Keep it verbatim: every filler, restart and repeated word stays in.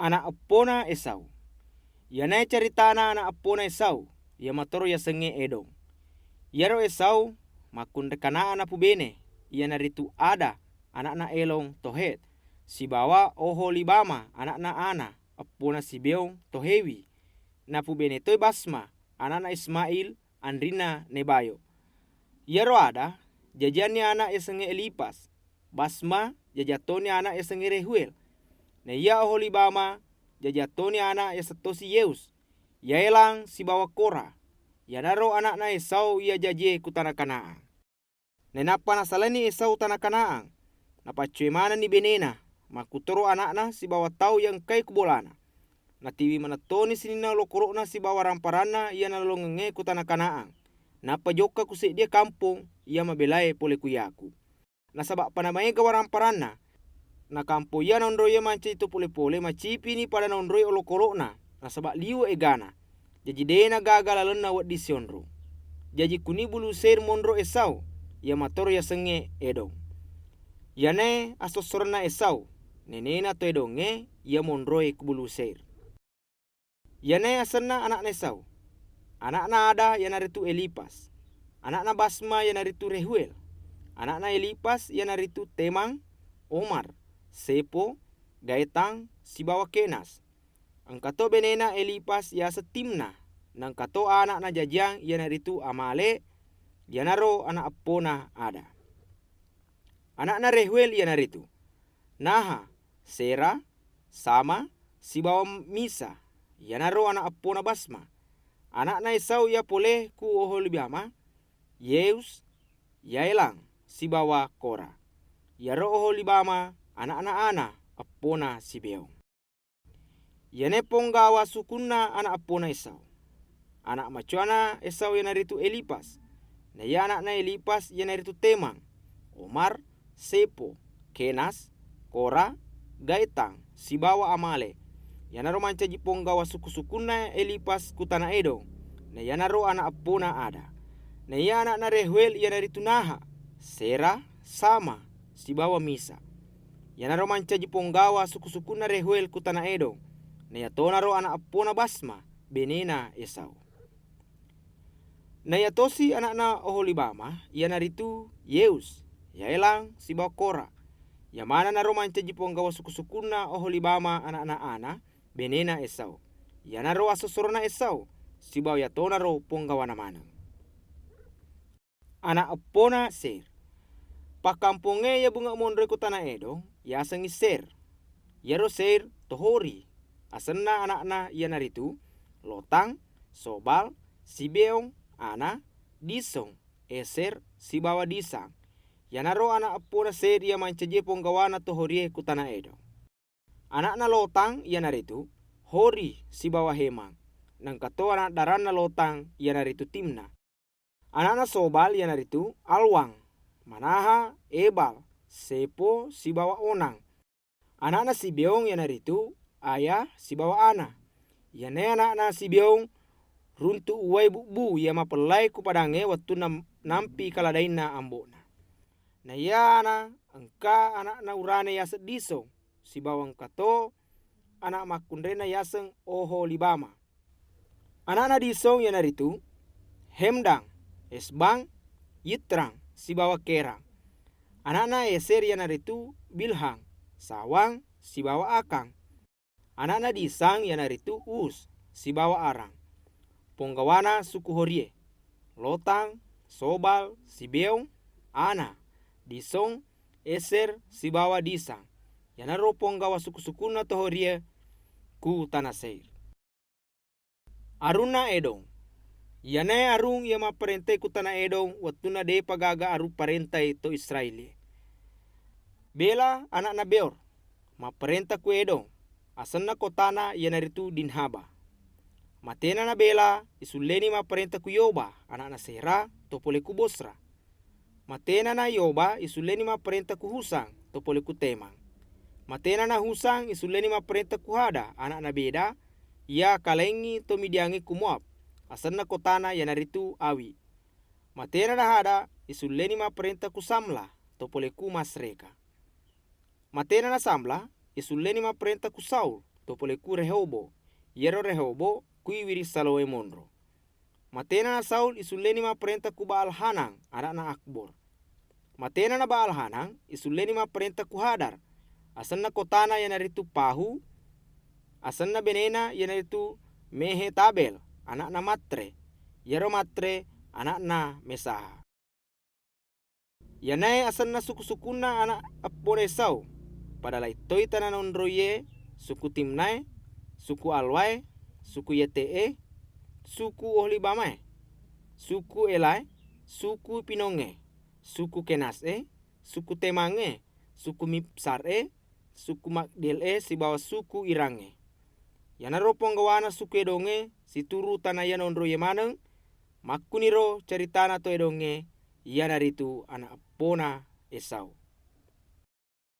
Ana' eppona Esau. Iyanaé caritana ana' eppona Esau, iya matoro yasengngé Edom. Iyaro Esau makkunrai Kanaan napubéné, iyanaritu Ada, ana'na Elon to Hét, sibawa Oholibama, ana'na Ana, eppona Sibeon to Héwi. Napubéné toi Basma, ana'na Ismail, anrinna Nebayo. Iyaro Ada jajianni ana' yasengngé Elipas, Basma jajiang toni ana' yasengngé Rehuel. Na iya Oholibama jajiang toni ana' yaseng tosi Yeus, Yaélang sibawa Kora. Iyanaro ana'na Esau iya jajié ku tana Kanaan. Nainappa nasalaini Esau tana Kanaan, napaccowé manenni bénéna, makkutoro ana'na sibawa tau iya engkaé ku bolana. Natiwi maneng toni sininna olokolo'na sibawa ramparanna iya nalolongengngé ku tana Kanaan, nappa jokka ku séddié kampong iya mabélaé polé ku Yakub. Nasaba pada maéga waramparanna, na kampong iya naonroiyé mancaji to polé-polé macipini pada naonroi olokolo'na, nasaba liwe' égana. Jaji dé'na gaga lalenna wedding sionro. Jaji kuni bulu Seir monro Esau, iya matoro yasengngé Edom. Iyanaé assossorenna Esau, nénéna to Edongngé iya monroé ku bulu Seir. Iyanaé asenna ana'na Esau. Ana'na Ada iyanaritu Elipas. Ana'na Basma iyanaritu Rehuel. Ana'na Elipas iyanaritu Temang, Omar, Sepo, Gaetang, sibawa Kenas. Engkato bénéna Elipas yaseng Timna, naengkato ana'na jajiang iyanaritu Amalek, iyanaro ana' eppona Ada. Ana'na Rehuel iyanaritu Naha, Sera, Sama, sibawa Misa, iyanaro ana' eppona Basma. Ana'na Esau iya polé ku Oholibama, Yeus, Yaélang, sibawa Kora. Iyaro Oholibama ana'na Ana, eppona Sibeon. Iyanaé ponggawa sukunna ana' eppona Esau. Ana' macoana Esau iyanaritu Elipas. Na iya ana'na Elipas iyanaritu Temang, Omar, Sepo, Kenas, Kora, Gaetang, sibawa Amalek. Iyanaro mancaji ponggawa suku-sukunna Elipas ku tana Edom. Na iyanaro ana' eppona Ada. Na iya ana'na Rehuel iyanaritu Naha, Sera, Sama, sibawa Misa. Iyanaro mancaji ponggawa suku-sukunna Rehuel ku tana Edom. Na iyatonaro ana' eppona Basma, bénéna Esau. Na iya tosi ana'na Oholibama, iyanaritu Yeus, Yaélang, sibawa Kora. Iya manennaro mancaji ponggawa suku-sukunna Oholibama ana'na Ana, bénéna Esau. Iyanaro assossoronna Esau, sibawa iyatonaro ponggawana maneng. Ana' eppona Seir. Pakkampongngé iya bunge' monroé ku tana Edom, yasengngi Seir. Iyaro Seir to Hori. Asenna ana'na iyanaritu Lotang, Sobal, Sibeon, Ana, Dison, Eser, sibawa Disang. Iyanaro ana' eppona Seir iya mancajié ponggawana to Horié ku tana Edom. Ana'na Lotang iyanaritu Hori sibawa Hemang. Naengkato ana' daranna Lotang iyanaritu Timna. Ana'na Sobal iyanaritu Alwang, Manaha, Ebal, Sepo, sibawa Onang. Ana'na Sibeon iyanaritu Aya sibawa Ana. Iyanaé ana'na Sibeon runtu' uwai bubbu iya mapellai ku padangngé wettunna nampi kaladainna ambo'na. Na iya Ana engka ana'na urané yaseng Dison, sibawa engkato ana' makkunrainna yaseng Oholibama. Ana'na Dison iyanaritu Hemdang, Esbang, Yitrang, sibawa Kerang. Ana'na Eser iyanaritu Bilhang, Sawang, sibawa Akang. Ana'na Disang iyanaritu Us sibawa Arang. Ponggawana suku Horié, Lotang, Sobal, Sibeon, Ana, Dison, Eser, sibawa Disang. Iyanaro ponggawa suku-sukunna to Horié ku tana Seir. Arunna Edom. Iyanaé arung iya mapparéntai ku tana Edom wettunna dé'pa gaga arung paréntai to Israélié. Béla ana'na Béor mapparénta ku Edom, asenna kotana iyanaritu Dinhaba. Maténana Béla isulléni mapparénta ku Yoba, ana'na Séra, to polé ku Bosra. Maténana Yoba isulléni mapparénta ku Husang, to polé ku Témang. Maténana Husang isulléni mapparénta ku Hada, ana'na Béda, iya kalaingngi to Midiangngé ku Moab, asenna kotana iyanaritu Awi. Maténana Hada isulléni mapparénta ku Samla, to polé ku Masréka. Maténana Samla isulléni mapparénta ku Saul, to pole ku Rehobo. Iyaro Rehobo kui wiring saloe monro. Matena na Saul isulleni mapparenta ku Baal-Hanan, ana'na Akbor. Matena na Baal-Hanan isulleni mapparenta ku Hadar, asenna kotana iyanaritu Pahu, asenna benena iyanaritu Mehetabel, ana'na Matre. Iyaro Matre ana'na Mesaha. Iyanae asenna suku-sukunna ana' eppona Esau, pada laittoi tana naonroie, suku Timnae, suku Alwae, suku Yete'e, suku Ohlibamae, suku Elae, suku Pinongnge, suku Kenas'e, suku Temangnge, suku Mibsar'e, suku Magdiel'e sibawa suku Irangnge. Iyanaro ponggawana suku Edongnge situru tana iya naonroie maneng, makkuniro caritana to Edongnge, iyanaritu ana' eppona Esau.